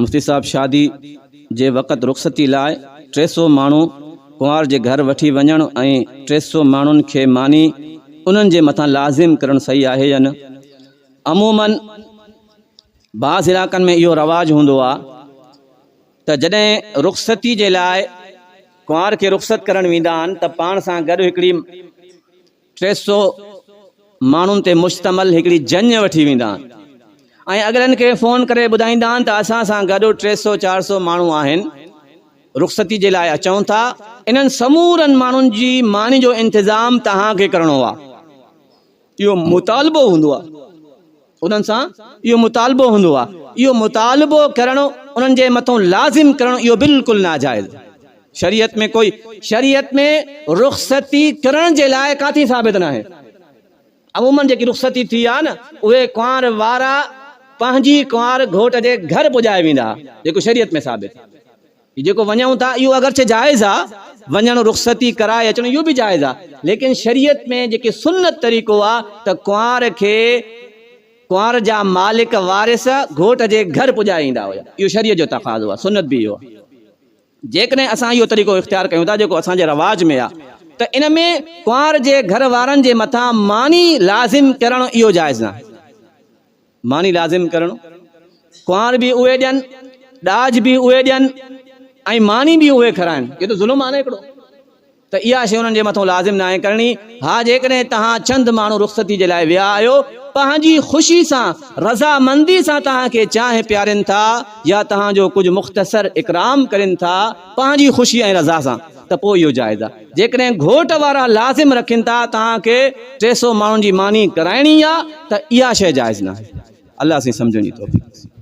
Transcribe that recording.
مفتي صاحب شادي جي وقت رخصتي لاء 300 ماڻهو ڪنوار جي گهر وٺي وڃڻ ۽ 300 ماڻهن کي ماني انهن جي مٿان لازم ڪرڻ صحيح آهي يا نه؟ عموماً بعض علائقن ۾ اهو رواج هوندو آهي ته جڏهن رخصتي جي لاء ڪنوار کي رخصت ڪرڻ ويندا آهن ته پاڻ سان گڏ هڪڙي 300 ماڻهن تي مشتمل هڪڙي جڃ وٺي ويندا آهن ۽ اڳلن کي فون ڪري ٻڌائيندا آهن ته اسان سان گڏ 300 400 ماڻهو آهن رخصتي جي لاء اچون ٿا انهن سمورن ماڻهن جي ماني جو انتظام توهان کي ڪرڻو آهي اهو مطالبو هوندو آهي انهن سان اهو مطالبو هوندو آهي. اهو مطالبو ڪرڻ انهن جي مٿون لازم ڪرڻ اهو بلڪل ناجائز آهي. شريعت ۾ ڪوئي شريعت ۾ رخصتي ڪرڻ جي لاء ڪاٿي ثابت ناهي. عموماً جيڪي رخصتي ٿي آهي نه اهي ڪنوار وارا پنهنجي ڪنوار گهوٽ جي گهر پڄائي ويندا جيڪو شريعت ۾ ثابت آهي. هي جيڪو وڃون ٿا اهو اگرچه جائز آ، وڃڻ رخصتي ڪرائي اچڻ اهو به جائز آ، ليڪن شريعت ۾ جيڪي سنت طريقو آ ته ڪنوار کي ڪنوار جا مالڪ وارث گهوٽ جي گهر پڄائي ايندا هيا، اهو شريعت جو تقاضو آ، سنت به اهو آ. جيڪڏهن اسان اهو طريقو اختيار ڪيون ٿا جيڪو اسان جي رواج ۾ آ ته ان ۾ ڪنوار جي گهر وارن جي مٿان ماني لازم ڪرڻ اهو جائز ناهي. ماني لازم ڪرڻ، ڪنوار به اهي ڏين، ڏاج به اهي ڏين ۽ ماني به اهي کارائن، اهو ته ظلم آهي نه هڪڙو. ته اها شيء انهن جي مٿان لازم ناهي ڪرڻي. ها جيڪڏهن توهان چند ماڻهو رخصتي جي لاء ويا آهيو، پنهنجي خوشي سان، رضامندي سان توهان کي چانهه پيارين ٿا يا توهان جو ڪجهه مختصر اڪرام ڪرين ٿا، پنهنجي خوشي ۽ رضا سان، ته پوء اهو جائز آهي. جيڪڏهن گهوٽ وارا لازم رکين ٿا توهان کي 300 ماڻهن جي ماني ڪرائڻي آ ته اها شيء جائز ناهي. الله سائين سمجهڻ جي توفيق ڏي.